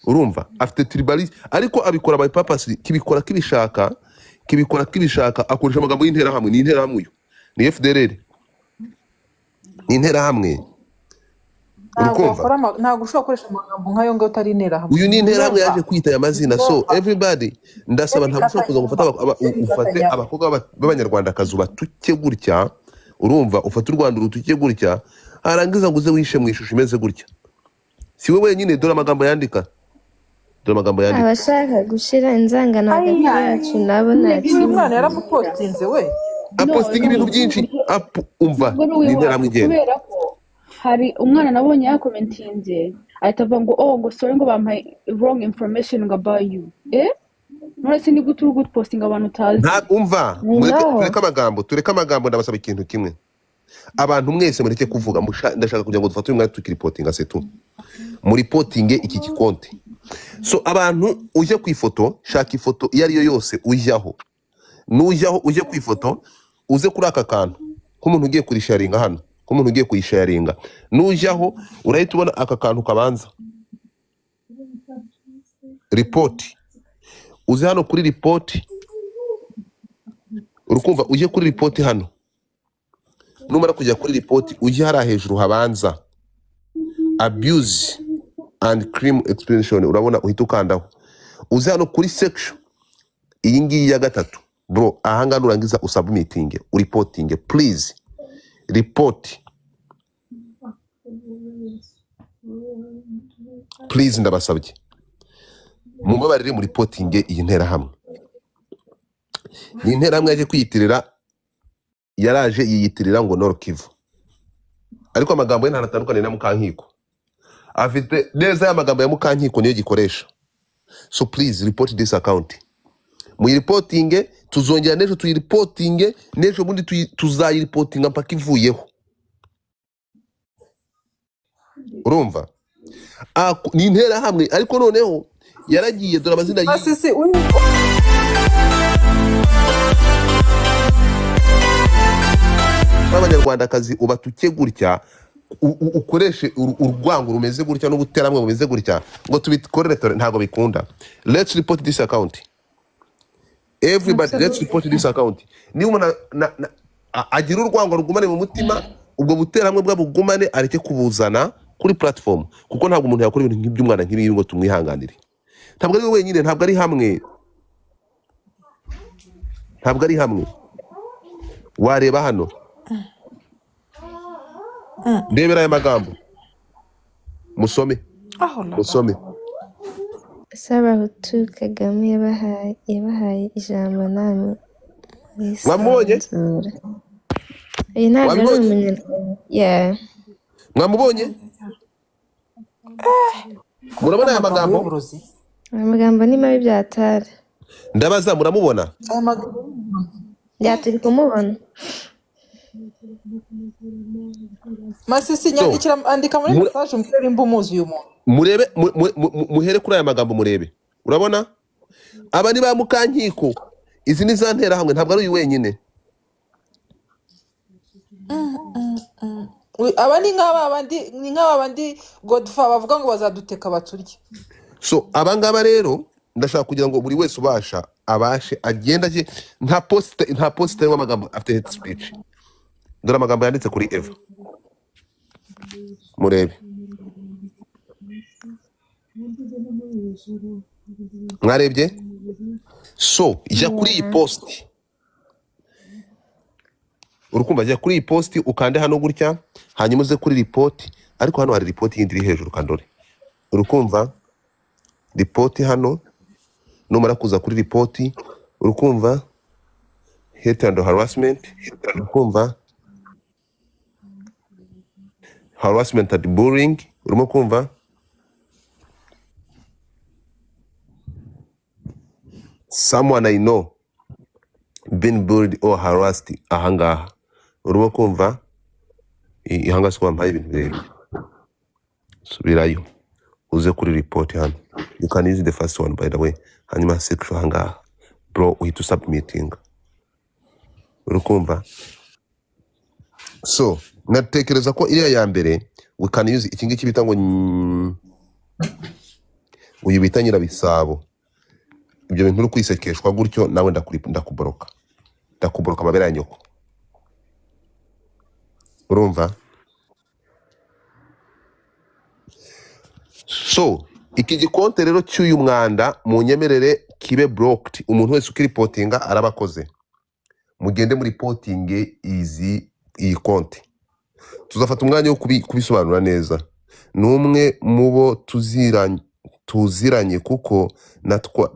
Urumva afite tribalism, ariko abikora by purpose, kibikora kibishaka, kibikora kibishaka, akoresha amagambo y'interahamwe. Ni interahamwe uyu, ni FDLR, ni interahamwe. Ntabwo Urukumva wakora ntabwo ushobora gukoresha amagambo nk'ayo ngayo utari interahamwe. Uyu ni interahamwe Never. yaje kwita aya mazina. So everybody, ndasaba, ntabwo ushobora kuza ngo ufate ufate abakobwa b'abanyarwandakazi ubatuke gutya. Urumva, ufate u Rwanda urutuke gutya, arangiza ngo uze wishe mu ishusho imeze gutya. Si we wenyine, dore amagambo yandika, dore amagambo yandika. Abashaka gushira inzangano hagati yacu nabo nta Uyu kindi. mwana yaramupostinze we. Apostinga ibintu byinshi, umva, Ntabwo ari ni uw'iwacu interahamwe igenda. Kubera ko hari umwana nabonye yakomentinze ahita avuga ngo oh, ngo sorry, ngo bampaye wrong information ngo about you. None se ni gute uri gupostinga abantu utazi? Nta umva, Ni mureke naho. Tureke amagambo, tureke amagambo. Ndabasaba ikintu kimwe, abantu mwese mureke kuvuga. Ndashaka kugira ngo dufate uyu mwanya tukiripotinga setu, muripotinge iki gikonti. So abantu, ujye ku ifoto, shaka ifoto iyo ari yo yose ujyaho, nujyaho ujye ku ifoto, uze kuri aka kantu nk'umuntu ugiye kurisharinga hano, nk'umuntu ugiye kuyisharinga, nujyaho urahita ubona aka kantu kabanza ripoti. Uze hano kuri ripoti, urukumva, ujye kuri ripoti hano. Numara kujya kuri ripoti, ujye hariya hejuru habanza abuse and crime explanation, urabona uhita ukandaho, uze hano kuri section iyi ngiyi ya gatatu, bro. Ahangaha nurangiza usubmitinge, uripotinge, please report, please. Ndabasabye mumbabarire, muripotinge iyi nterahamwe. Ni interahamwe yaje kwiyitirira, yaraje yiyitirira ngo Nord Kivu, ariko amagambo ye ntanatandukanye na Mukankiko. Afite neza ya magambo ya Mukankiko niyo gikoresha. So please report this account, muyiripotinge. Tuzongera n'ejo tuyiripotinge, n'ejo bundi tuzayiripotinga mpaka ivuyeho. Urumva, ni interahamwe, ariko noneho yaragiye, dore amazina Masisi uyu b'abanyarwandakazi ubatuke gutya, ukoreshe urwango rumeze gutya n'ubuteramwe bumeze gutya ngo tubikorere tore, ntabwo bikunda. Let's report this account, everybody, let's report this account. Niba umuntu agira urwango rugumane mu mutima, ubwo buteramwe bwabugumane, areke kubuzana kuri platform, kuko ntabwo umuntu yakora ibintu nk'iby'umwana nk'ibi ngo tumwihanganire. Ntabwo ari we wenyine, ntabwo ari hamwe, ntabwo ari hamwe. Wareba hano, ndebera aya magambo, musome, musome. S'abahutu Kagame yabahaye ijambo namwe Mwamubonye? murisanzura. Uyu ntabwo ari Wabibonye? umunyarwanda. Yeah. Mwamubonye? Murabona aya magambo? Y'uburozi. Aya magambo ni mabi byatari. Ndabaza, muramubona? Aya magambo y'uburozi. Bya turi kumubona. Masisi, So, nyandikira, andika muri message umbwire nimba umuzi uyu muntu. Murebe, muhere kuri aya magambo murebe. Urabona? Aba ni ba Mukankiko. Izi ni za nterahamwe, ntabwo ari uyu wenyine. Aba ni nk'aba bandi, ni nk'aba bandi Godfa bavuga ngo bazaduteka baturye. So abangaba rero ndashaka kugira ngo buri wese ubasha abashe agenda aje, nta post, nta post irimo amagambo afite hate speech. Dore amagambo yanditse kuri Eva, murebe. Mwarebye? So jya kuri iyi post, urukumva, jya kuri iyi post ukande hano gutya, hanyuma uze kuri report. Ariko hano hari report yindi iri hejuru, kandore. Urukumva report hano, numara kuza kuri report, urukumva hate and harassment, urukumva harassment and bullying, urimo kumva someone I know been bullied or harassed ahangaha, urimo kumva ahangaha siko bampaye ibintu birebire. Subirayo uze kuri report hano, you can use the first one by the way, hanyuma sexual ahangaha bro, uhita usubmitting, urukumva. So natekereza ko iriya ya mbere we can use iki ngiki bita ngo Uyu bita Nyirabisabo, ibyo bintu uri kwisekeshwa gutyo nawe ndakuboroka, ndakuboroka amabere ya nyoko. Urumva? So iki gikonte rero cy'uyu mwanda munyemerere kibe blocked. Umuntu wese ukiripotinga arabakoze, mugende muri potinge iyi konti. Tuzafata umwanya wo kubisobanura neza. Ni umwe mu bo tuziranye kuko natwa.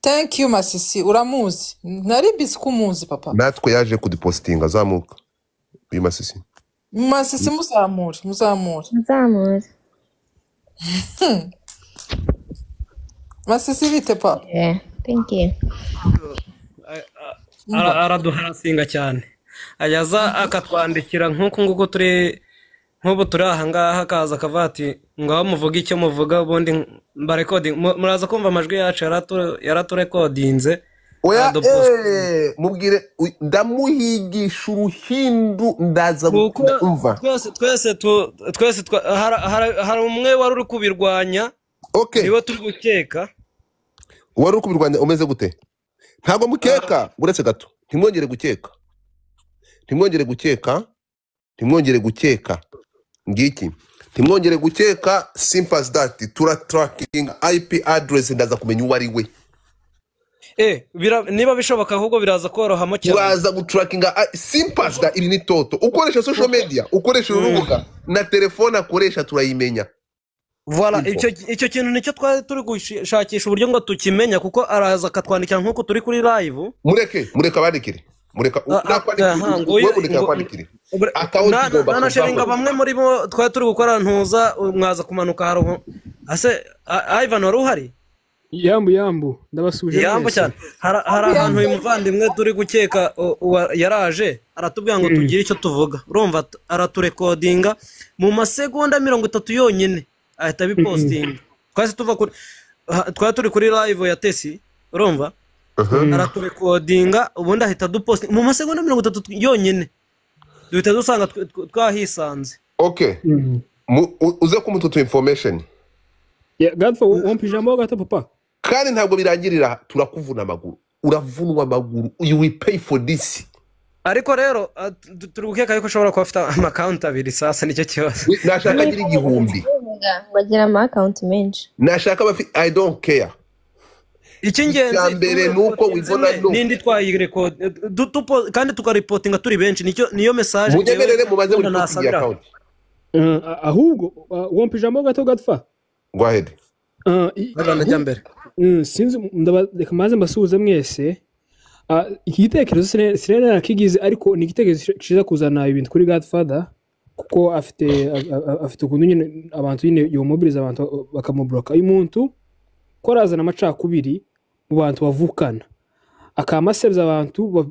Thank you Masisi, uramuzi. Nari mbizi ko umuzi papa. Natwe yaje kudipositinga azamuka uyu Masisi. Masisi muzamure, muzamure. Muzamure. Masisi bite pa? Yeah, thank you. Araduharasinga cyane, ajyaza akatwandikira nk'uku nguku turi nk'ubu turi aha ngaha, akaza akavuga ati ngaho muvuge icyo muvuga, ubundi mbarekodinga. Muraza kumva amajwi yacu yaraturekodinze. Oya, mubwire ndamuhigisha uruhindu, ndaza umva. Twese hari umwe wari uri kubirwanya. Okay. Niwe turi gukeka. Wari uri kubirwanya umeze gute? Ntabwo mukeka, uretse gato. Ntimwongere gukeka. Ntimwongere gukeka. Ntimwongere gukeka. Ngiki. Ntimwongere gukeka, simple as that. Tura tracking IP address, ndaza kumenya uwo ari we. Niba bishoboka ahubwo biraza korohamo cyane. Uraza gutrackinga simple as that. Iri ni toto. Ukoresha social media, ukoresha urubuga na telefone akoresha turayimenya. Voilà, icyo kintu nicyo twari turi gushakisha uburyo ngo tukimenya, kuko araza akatwandikira nk'uko turi kuri live. Mureke abandikire. Mureka nakwandikire. Account igomba nanasharinga bamwe muri bo twari turi gukora ntuza mwaza kumanuka haruho. Ase Ivan wari uhari? Yambu ndabasuje. Yambu cyane. Hari ahantu uyu muvandimwe turi gukeka yaraje aratubwira ngo tugire icyo tuvuga. Urumva araturekodinga mu masegonda 30 yonyine ahita abipostinga. Twese tuva kuri twari turi kuri live ya Tesi, urumva? Araturekodinga ubundi ahita dupostinga mu masegonda 30 yonyine. Duhita dusanga twahisanze. Okay. Uze kumututu information. Yeah, Godfrey, wampa ijambo gato papa. Kandi ntabwo birangirira, turakuvuna amaguru. Uravunwa amaguru. You will pay for this. Ariko rero turi gukeka yuko ushobora kuba afite ama-account abiri sasa, nicyo kibazo. Nashaka agira 1000. Bagira ama-account menshi. Nashaka I don't care. Icy'ingenzi mbere nuko wibona no nindi twayirecord kandi tukaripotinga turi benshi, nicyo niyo message. Munyemerere mubaze muri posting account. Ahubwo wampa ijambo gato Godfrey. Go ahead. Sinzi reka maze mbasuhuze mwese. Iki gitekerezo sinari narakigize, ariko ni igitekerezo cyiza kuzana ibintu kuri Godfather, kuko afite ukuntu nyine abantu nyine yomobiliza abantu bakamubloka. Uyu muntu ko arazana amacakubiri mu bantu bavukana, akamasebya abantu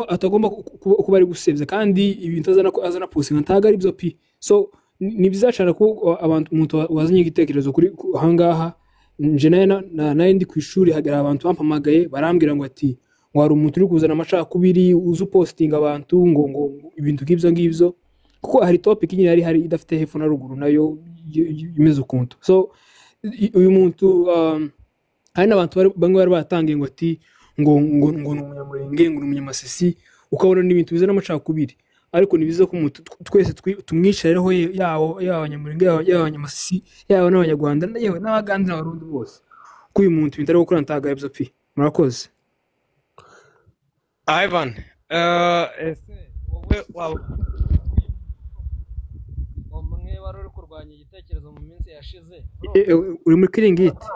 atagomba kuba ari gusebya, kandi ibintu azana postinga ntago ari byo pi. So ni byiza cyane ko abantu umuntu wazanye igitekerezo kuri ahangaha. Nje naye ndi ku ishuri hagera abantu bampamagaye barambwira ngo ati ngo hari umuntu uri kuzana amacakubiri uzi upostinga abantu ngo ibintu nk'ibyo ngibyo, kuko hari topic nyine yari hari idafite hepfo na ruguru nayo imeze ukuntu. So uyu muntu hari n'abantu bamwe bari batangiye ngo ati ngo ngo ngo ni umunyamurenge, ngo ni umunyamasisi, ukabona n'ibintu bizana amacakubiri. Ariko ni byiza ko twese tumwicareho, yaba abanyamurenge, yaba abanyamasisi, yaba n'abanyarwanda, yewe n'abagande n'abarundi bose, ko uyu muntu ibintu ari gukora ntago aribyo pi. Murakoze. Ivan, ese wowe waba umwe wari uri kurwanya igitekerezo mu minsi yashize uri muri kiringiti?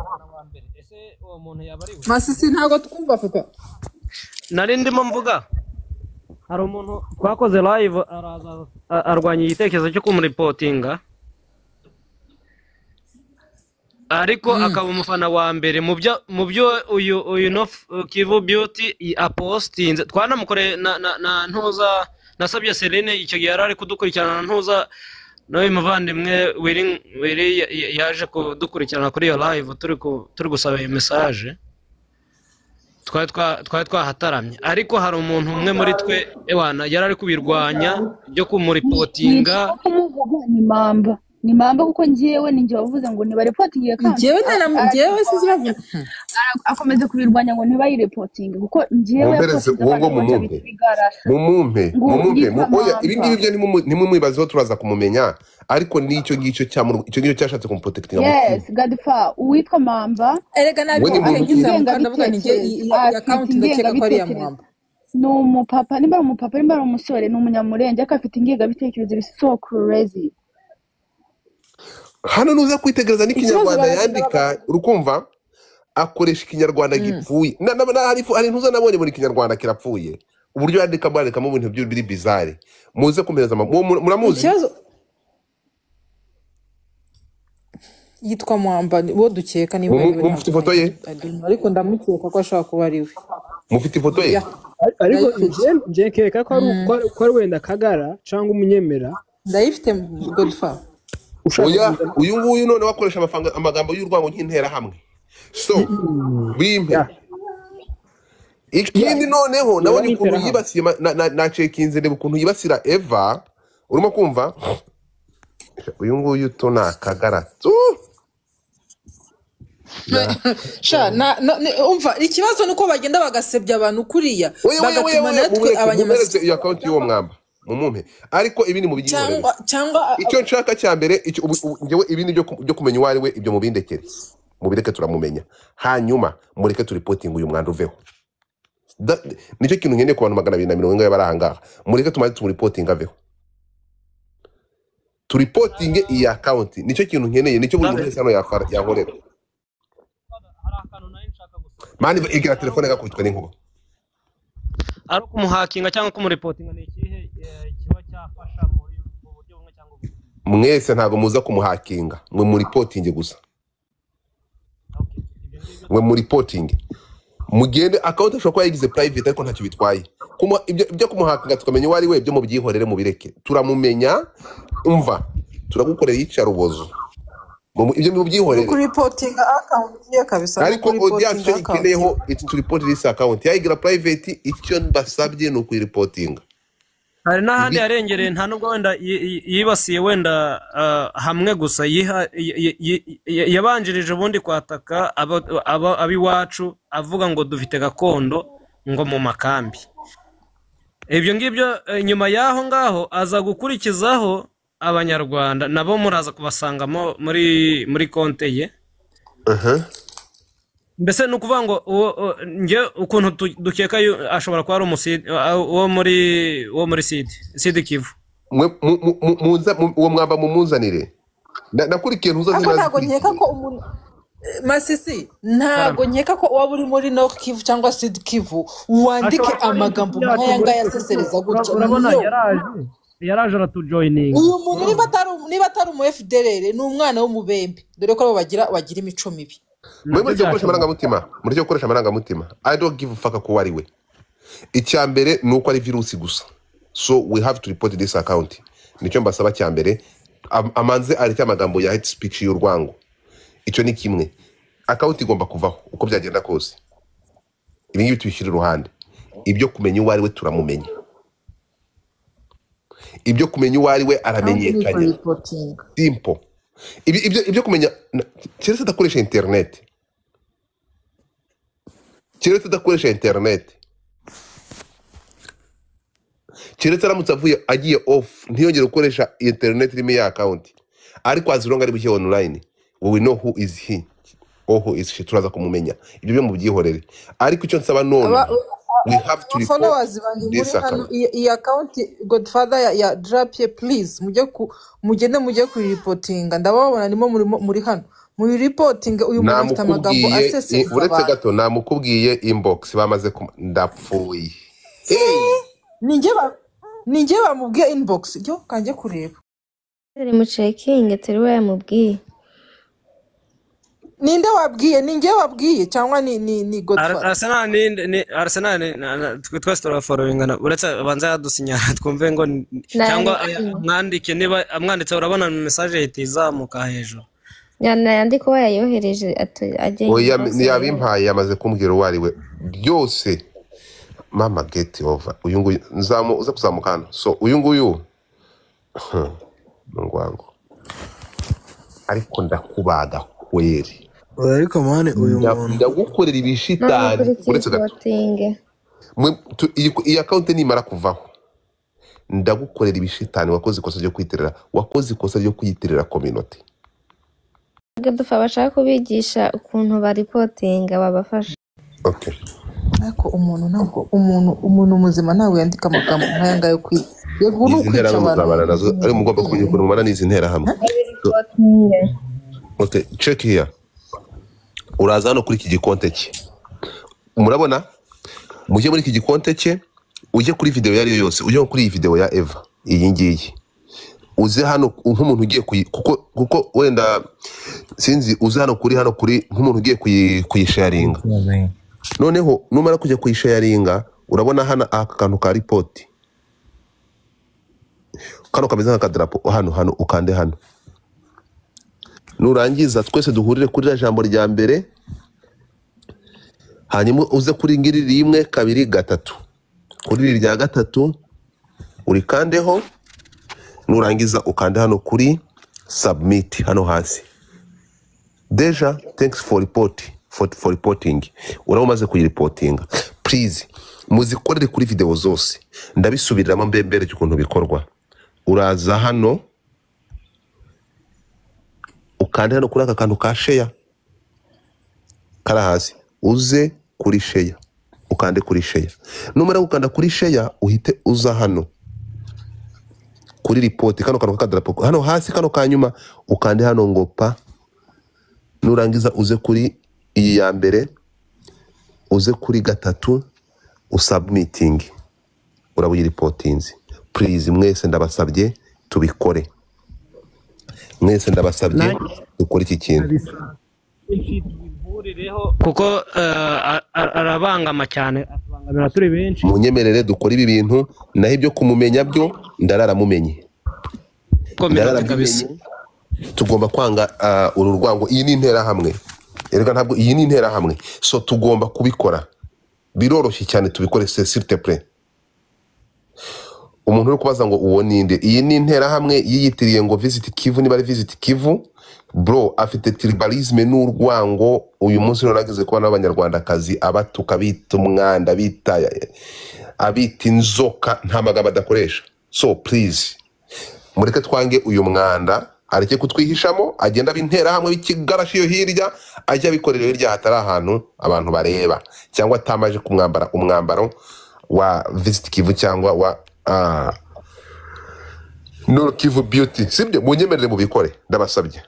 Ese uwo muntu yaba ari we? Masisi ntago twumva papa. Nari ndimo mvuga hari umuntu twakoze live araza arwanya igitekerezo cyo kumuripotinga, ariko akaba umufana wa mbere mu byo uyu no Kivu Beauty apostinze. Twanamukoreye na ntuza, nasabye Celine icyo gihe yari ari kudukurikirana ntuza, nawe muvandimwe Wiri yaje kudukurikirana kuri iyo live turi gusaba iyo message. Twari twahataramye, ariko hari umuntu umwe muri twe ewana yari ari kubirwanya byo kumuripotinga. Ni mamba. Ni Mamba, kuko njyewe ni njye wavuze ngo nibarepotinge account. Njyewe njyewe siziravuga. Akomeza kubirwanya ngo ntibayirepotinge, kuko njyewe Mumpereze yapostinze uwo abantu ngo baca mumumpe. ibigarasha. Mumumpe. Ngo Mumumpe. yitwa Oya, ibi Mamba. ngibi byo ntimumwibazeho, turaza kumumenya, ariko n'icyo ngicyo icyo ngicyo cyashatse kumuprotectinga mu Yes, Godfa, uwitwa Mamba Erega We ni nabibonye muntu ki? nkizamuka ndavuga ni njye ingengabitekerezo, iyi afite account ndakeka ko ari iya ingengabitekerezo. Mwamba. Ni umupapa, nimba ari umupapa, nimba ari umusore, ni umunyamurenge, ariko afite ingengabitekerezo iri so crazy. Hano nuza kwitegereza Ikibazo n'ikinyarwanda baragenda yandika, urukumva akoresha ikinyarwanda gipfuye. Hari ntuza nabonye muri kinyarwanda kirapfuye, uburyo yandikamo, yandikamo ibintu biri bizarre. Muze kumpereza muramuzi. Ikibazo yitwa Mwamba, uwo dukeka niba ari we, Mufite ifoto ye? ariko ndamukeka ko ashobora kuba ari we. Mufite ifoto ye? Ya, Ariko ndayifite. nje nkeka ko ari wenda Kagara cyangwa umunyemera Ndayifite, Godfa. ushaka Oya, kuzana. uyu nguyu noneho akoresha amagambo y'urwango nk'interahamwe, so bimpe. Ikindi noneho nabonye ukuntu N'interahamwe. yibasiye nacekinze ndeba ukuntu yibasira Eva, urimo kumva uyu nguyu to ni Akagara tu. Sha umva, ikibazo ni uko bagenda bagasebya abantu kuriya, Oya, oya, oya, bagatuma oya, natwe mumureke, abanyamasi mumpereze iyo account y'uwo Mwamba, mumumpe, ariko ibi ni mubyihorere. Cyangwa Icyo nshaka cya mbere, icyo njyewe ibi ni byo kumenya uwo ari we, ibyo mubindekere, mubireke turamumenya. Hanyuma mureke turipotinge uyu mwanda uveho. Nicyo kintu nkeneye ku bantu 240 bari aha ngaha. Mureke tumaze tumuripotinge aveho, turipotinge iyi account, nicyo kintu nkeneye, nicyo buri muntu wese hano yankorera. Mani igira telefone gakubitwa n'inkuba. Ari ukumuhakinga cyangwa kumuripotinga, ni ikihe kiba cyafasha muri mu buryo bumwe cyangwa ubundi? Mwese ntabwo muza kumuhakinga, mwe muripotinge gusa. Okay, ibyo ngibyo. Mwe muripotinge, mugende. Account ashobora kuba yayigize private, ariko ntacyo bitwaye. Ibyo kumuhakinga tukamenya uwo ari we, ibyo mubyihorere, mubireke, turamumenya. Umva, turagukorera iyicarubozo. Ibyo mubyihorere. Kuripotinga account ye kabisa, ni Ariko audience, ukuripotinga icyo account ye. ikeneyeho, it's to report this account. Yayigira private, icyo mbasabye ni ukuyiripotinga. Hari n'ahandi yarengereye, nta nubwo wenda yibasiye wenda hamwe gusa, yabanjirije ubundi kwataka ab'iwacu, avuga ngo dufite gakondo ngo mu makambi, ibyo ngibyo. Nyuma y'aho ngaho aza gukurikizaho abanyarwanda, nabo muraza kubasangamo muri konte ye. Mbese ni ukuvuga ngo njye ukuntu dukeka ashobora kuba ari uwo muri Sud Kivu. Mwe uwo Mwamba mumuzanire. Nakurikiye ntuza. Ariko ntabwo nkeka Zinazikurikiye. ko umuntu, Masisi, ntabwo nkeka ko waba uri muri Nord Kivu cyangwa Sud Kivu wandike Ashobora kuba ari amagambo inshuti yacu nk'aya muri ngaya twe, kuko asesereza gutya. urabona No. yaraje aratujoyininga. Uyu muntu niba atari umu FDLR, ni umwana w'umubembe, dore ko abo bagira imico mibi. Mwe Nabyo mureke gukoresha byashoboka. amarangamutima, mureke gukoresha amarangamutima. I don't give a fuck ko ari we. Icya mbere ni uko ari virusi gusa, so we have to report this account, nicyo mbasaba cya mbere. Amanze areke amagambo ya hate speech y'urwango, icyo ni kimwe. Account igomba kuvaho uko byagenda kose. Ibi ngibi tubishyire iruhande. Ibyo kumenya uwo ari we, turamumenya. Ibyo kumenya uwo ari we, Account ni aramenyekanye. kuripotinga. Simple. Ibyo kumenya keretse adakoresha internet, keretse adakoresha internet, keretse aramutse avuye agiye off, ntiyongere gukoresha internet irimo iya account, ariko as long ari bushye online, we will know who is he or who is she, turaza kumumenya. Ibyo byo mubyihorere, ariko icyo nsaba none, we have to report Followers banjye muri this hano, account. iyi account, Godfather ya Drapier, please mujye ku mugende mujye kuripotinga. Ndababona nimo muri hano, muyiripotinge. Uyu muntu afite amagambo Namukubwiye asesereza uretse abantu. gato, namukubwiye inbox bamaze ndapfuye. Hey! Ni njye bamubwiye inbox yo kanjye kureba. Turi mucekinge, turi we yamubwiye. Ninde wabwiye? Ni njye wabwiye cyangwa ni Godfather? Arsenal ni Arsenal twese turaforowingana, uretse abanza yadusinyara twumve ngo cyangwa amwandike. Niba amwanditse, urabona message ihita izamuka hejuru. Yandike uwo yayohereje ajye Oya, inbox. Yabimpaye, yamaze kumbwira uwo ari we byose. Mama, get over. Uyu nguyu nzamu uza kuzamuka hano, so uyu nguyu ngwango. Ariko ndakubaga kweri. Oya, ariko mani uyu muntu Ndagukorera None ibishitani kuri uretse gato. kiripotinge. Iyi account nimara kuvaho ndagukorera ibishitani. Wakoze ikosa ryo kwitirira, wakoze ikosa ryo kwiyitirira community. Godfa bashaka kubigisha ukuntu baripotinga babafasha. Okay. Ariko umuntu ntabwo umuntu muzima ntabwo yandika amagambo nk'aya ngaya yo kwiga. Yego ni Izi ukwica nterahamwe abantu. muzabana nazo, ariko mugomba kumenya ukuntu mubana n'izi nterahamwe. So, Baripotinge. okay, check here. Uraza hano kuri iki gikonte cye, murabona, mujye muri iki gikonte cye, ujye kuri video iyo ari yo yose, ujye kuri iyi video ya Eva iyi ngiyi, uze hano nk'umuntu ugiye kuyi, kuko wenda sinzi, uze hano kuri nk'umuntu ugiye kuyisharinga. Noneho numara kujya kuyisharinga, urabona hano aka kantu ka report kano kameze nk'akadarapo, hano ukande hano. Nurangiza twese duhurire kuri rya jambo rya mbere, hanyuma uze kuri ngiri 1 2 3, kuri iri rya 3 urikandeho. Nurangiza ukande hano kuri submit hano hasi. Deja thanks for report for reporting. Uraba umaze kuyiripotinga. Please muzikorere kuri video zose, ndabisubiriramo mbembereke ukuntu bikorwa. Uraza hano ukande hano kuri aka kantu ka share kari hasi, uze kuri share, ukande kuri share. Numara gukanda kuri share uhite uza hano kuri report, kano kantu k'akadarapo hano hasi, kano kanyuma ukande hano ngo pa. Nurangiza uze kuri iyi ya mbere, uze kuri 3 usubmitting, uraba uyiripotinze. Please mwese ndabasabye tubikore, mwese ndabasabye dukore iki kintu. Kuko arabangama cyane, atubangamira turi benshi. Munyemerere dukore ibi bintu, naho ibyo kumumenya byo ndararamumenye. Komera kabisa. Tugomba kwanga uru rwango. Iyi ni interahamwe. Erega ntabwo iyi ni interahamwe. So tugomba kubikora. Biroroshye cyane, tubikore s'il te plaît. Umuntu uri kubaza ngo uwo ninde? Iyi ni interahamwe yiyitiriye ngo Visit Kivu, niba ari Visit Kivu. Bro afite tribalisme n'urwango. Uyu munsi rero nageze kubona abanyarwandakazi abatuka, bita umwanda, bita abita inzoka, nta magambo adakoresha. So please mureke twange uyu mwanda, areke kutwihishamo, agenda abintera hamwe b'ikigarashi iyo hirya, ajya abikorera hirya hatari ahantu abantu bareba, cyangwa atamaje kumwambara umwambaro wa Visit Kivu cyangwa wa Nord Kivu Beauty. Sibyo? Munyemerere mubikore, ndabasabye.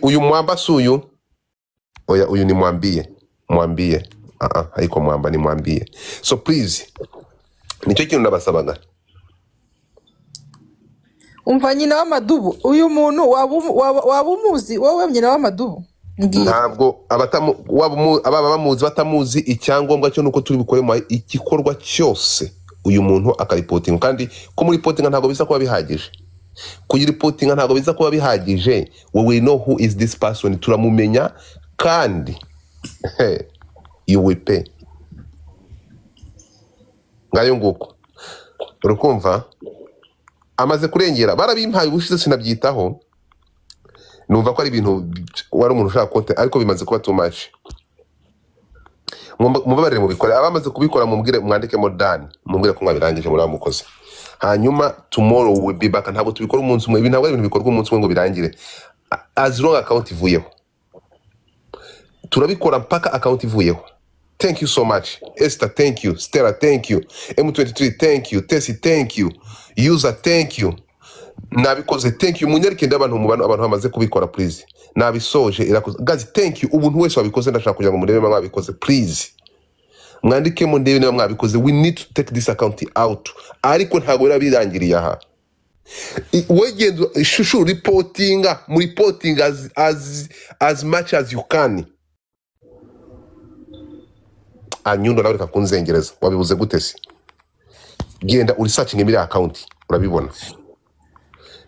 Uyu mwamba si uyu? Oya, uyu ni mwambie. Mwambie. Ariko mwamba ni mwambie. So please, nicyo kintu ndabasabaga. Umva nyina w'amadubu, uyu muntu waba umuzi wowe nyina w'amadubu? Ntabwo ababa bamuzi batamuzi, icyangombwa cyo nuko turi bukore igikorwa cyose uyu muntu akaripotinga. Kandi ko muri reportinga ntabwo biza kuba bihagije. Kuyiripotinga ntabwo biza kuba bihagije. We will know who is this person, turamumenya, kandi you will pay. Ngayo nguko. Urukumva amaze kurengera, barabimpaye ubushize sinabyitaho, numva ko ari ibintu wari umuntu ushaka konte, ariko bimaze kuba too much. Mubabarire mubikore, abamaze kubikora mumbwire, mwandikemo done, mumbwire ko mwabirangije muri amukoze. Hanyuma tomorrow we will be back. Ntabwo tubikora umunsi umwe, ibi ntabwo ari ibintu bikorwa umunsi umwe ngo birangire. As long account ivuyeho turabikora mpaka account ivuyeho. Thank you so much Esther, thank you Stella, thank you M23, thank you Tessie, thank you User, thank you nabikoze, thank you. Munyereke abantu abantu bamaze kubikora please. Nabisoje irakoze guys, thank you. Ubuntu wese wabikoze ndashaka kugira ngo murebe mwabikoze please. Mwandikemo ndebe niba mwabikoze. We need to take this account out. Ariko ntabwo birabirangiriye aha. Wegendo shushu reportinga, mu reporting as much as you can. Anyundo nawe reka kunzengereza. Wabibuze gute se? Genda uri searching muri account urabibona.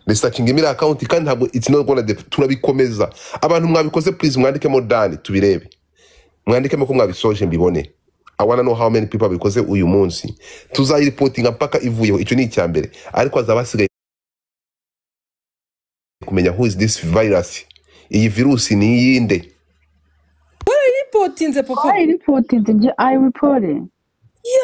Researching muri account kandi ntabwo it's not gonna turabikomeza. Abantu mwabikoze please mwandikemo done tubirebe. Mwandikemo ko mwabisoje mbibone. I wanna know how many people babikoze uyu munsi. Tuzayiripotinga mpaka ivuyeho, icyo ni icya mbere. Ariko hazaba hasigaye kumenya who is this virus, iyi virusi ni iyinde. Warayipotinze papa? Warayipotinze, njye I reported.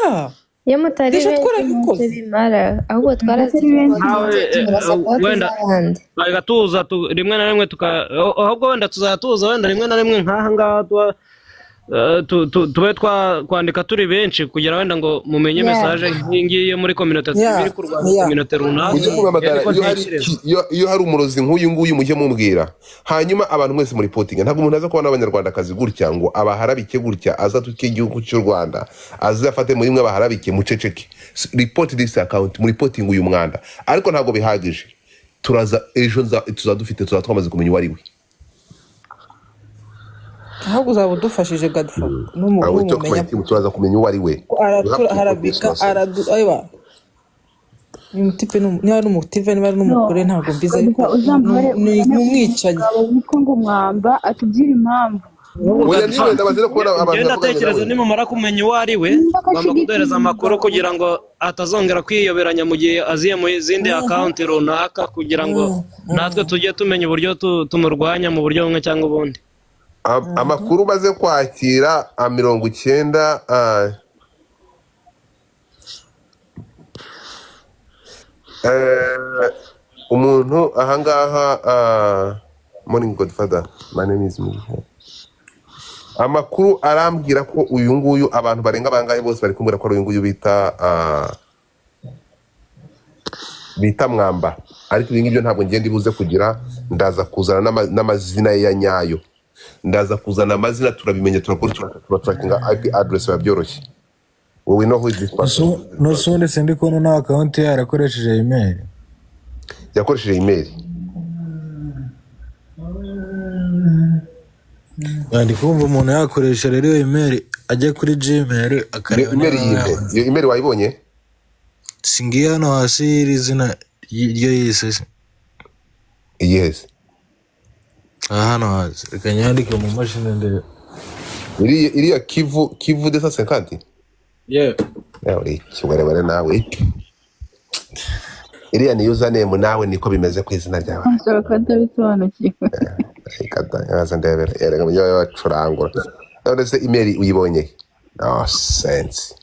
Yeah. Iyo mutari Deja benshi ntacyo twarabikoze. bimara, ahubwo Mutari benshi. Nawe twarazipotinze tubura sapoti wenda z'abandi. twajya tuza rimwe na rimwe tuka ahubwo wenda tuzajya tuza wenda rimwe na rimwe nk'aha ngaha tuba tube twakwandika turi benshi kugira wenda ngo mumenye Yeah. mesaje nk'iyi ngiyi yo muri kominote Yeah. iri kurwanya Yeah. kominote runaka. Mujye Njye muhamagara niko iyo hari ntekereza. iyo hari umurozi nk'uyu nguyu mujye mumbwira, hanyuma abantu mwese muri potinga. Ntabwo umuntu aza kubona abanyarwandakazi gutya ngo abaharabike gutya, aza atuke igihugu cy'u Rwanda, aze afate muri mwe abaharabike, muceceke. Report this account, muri potinga uyu mwanda. Ariko ntabwo bihagije, turaza ejo tuzadufite tuzaba twamaze kumenya uwo ari we. Ahubwo uzaba udufashije Godfa I will talk my numumenya team, turaza kumenya uwo ari we. We have to report this araturarabika nonsense. aradu ayiwa. Uyu mutipe niba ari umutipe niba ari No, n'umugore ntabwo mbizi, ariko Godfa uzambare ni uzane umwicanyi. umugabo witwa ngo Mwamba atubwire impamvu. Ahubwo Oya, Godfa, niwe ndabaze no kubona abantu njye navuganye ndatekereza nawe. nimumara kumenya uwo ari we, Nimba ko ugomba ashyigikiye kuduhereza amakuru umugabo. kugira ngo atazongera kwiyoberanya mu gihe aziye mu zindi akawunti runaka, kugira ngo natwe tujye tumenya uburyo tumurwanya mu buryo bumwe cyangwa ubundi. Amakuru maze kwakira a 90 umuntu ahangaha morning Godfather, my name is Mugisha. Amakuru arambwira ko uyu nguyu abantu barenga bangahe bose bari kumbwira ko ari uyu nguyu bita Mwamba, ariko ibi ngibyo ntabwo ngenda ibuze kugira, ndaza kuzana n'amazina ye ya nyayo, ndaza kuzana amazina turabimenya, turakora turatrackinga IP address, biba byoroshye. We know who is this person. N'usundi sindi kubona na akawunti ye yarakoresheje email. Yakoresheje email. Ndi kumva umuntu yakoresha rero iyo email ajya kuri Gmail Iyo akareba email niba yinde? yabona. Iyo email wayibonye? Singiye hano hasi y'iri zina ryo yise se. Yes. Aha hano hasi reka nyandike mu mashini ndebe. Iriya Kivu de 150. Yeah. Yawe uri ikiwerewere nawe. Iriya ni username nawe niko bimeze ku izina ryawe. Ashobora kuba atabisobanukiwe. Reka da, yaza ndebera. Erega mujye bacurangura. None se email uyibonye? No sense.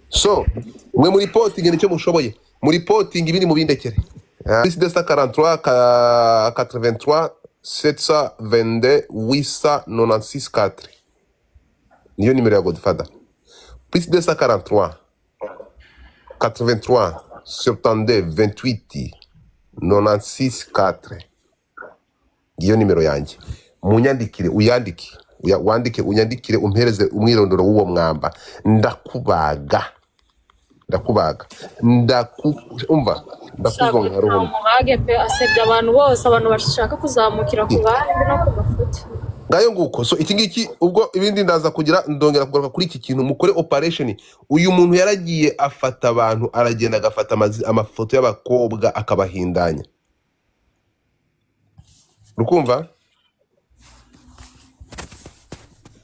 So, mwe muri reporting nicyo mushoboye. Muri reporting ibindi mubindekere. Plus 243 83 722 896 4. Niyo nimero ya Godfather. Plus 243 83 72 28 96 4. Ngiyo nimero yanjye. Munyandikire, uyandike, wandike, unyandikire, umpereze umwirondoro w'uwo Mwamba. Ndakubaga, ndakubaga, umva, ndakuzonga nka ruhumye. Mubage pe, asebya abantu bose, abantu bashaka kuzamukira ku bandi no ku mafuti. Ngayo nguko. So iki ngiki ubwo ibindi ndaza kugira ndongera kugaruka kuri iki kintu, mukore operation. Uyu muntu yaragiye afata abantu, aragenda agafata amafoto y'abakobwa akabahindanya, rukumva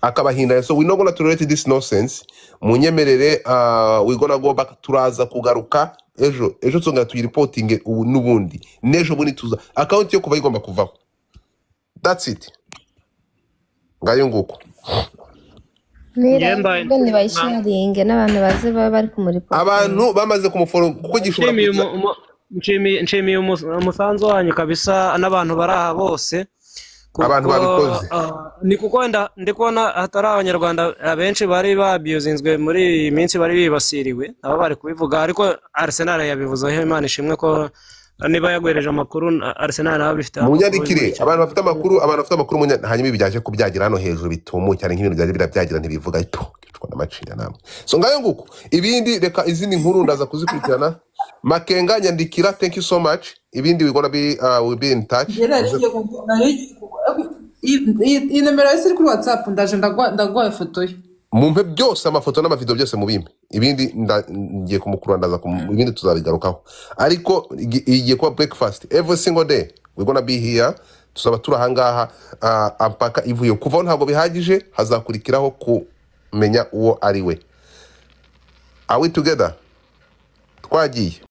akabahindanya. So we not gonna tolerate this nonsense. Munyemerere, we gonna go back, turaza kugaruka ejo tuzongera tuyiripotinge ubu n'ubundi n'ejo bundi tuza account yo kuva igomba kuvaho. That's it. Ngayo nguko. Nira Njye ubwo nibayisharinge n'abantu baze baba bari kumuripotinga. Abantu bamaze kumuforo kuko gishobora nshimiye kuza. nshimiye umusanzu wanyu kabisa n'abantu bari aha bose, Abantu kuko babikoze. ni kuko wenda ndi kubona hatari abanyarwanda abenshi bari babyuzinzwe muri iyi minsi, bari bibasiriwe nabo bari kubivuga, ariko Arsenal yabivuzeho, Imana ishimwe ko niba yaguhereje amakuru Arsenal nawe abifite amakuru Munyandikire cyane. abantu bafite amakuru, abantu bafite amakuru hanyuma ibi byaje kubyagira hano hejuru bitumuye cyane nk'ibintu byaje birabyagira ntibivuga ito kicwa n'amacinya namwe. So ngayo nguko. Ibindi reka izindi nkuru ndaza kuzikurikirana. Makenga nyandikira, thank you so much. Ibindi we gonna be we'll be in touch. Njye nari ngiye iyi nomero yose iri kuri WhatsApp, ndaje ndaguha ifoto ye. Mumpe byose amafoto n'amavideo byose mubimpe. Ibindi ngiye kumukurura, ndaza ibindi tuzabigarukaho. Ariko igiye kuba breakfast every single day. We gonna be here. Tuzaba turi ahangaha mpaka ivuye. Kuvaho ntabwo bihagije, hazakurikiraho kumenya uwo ari we. Are we together? Twagiye.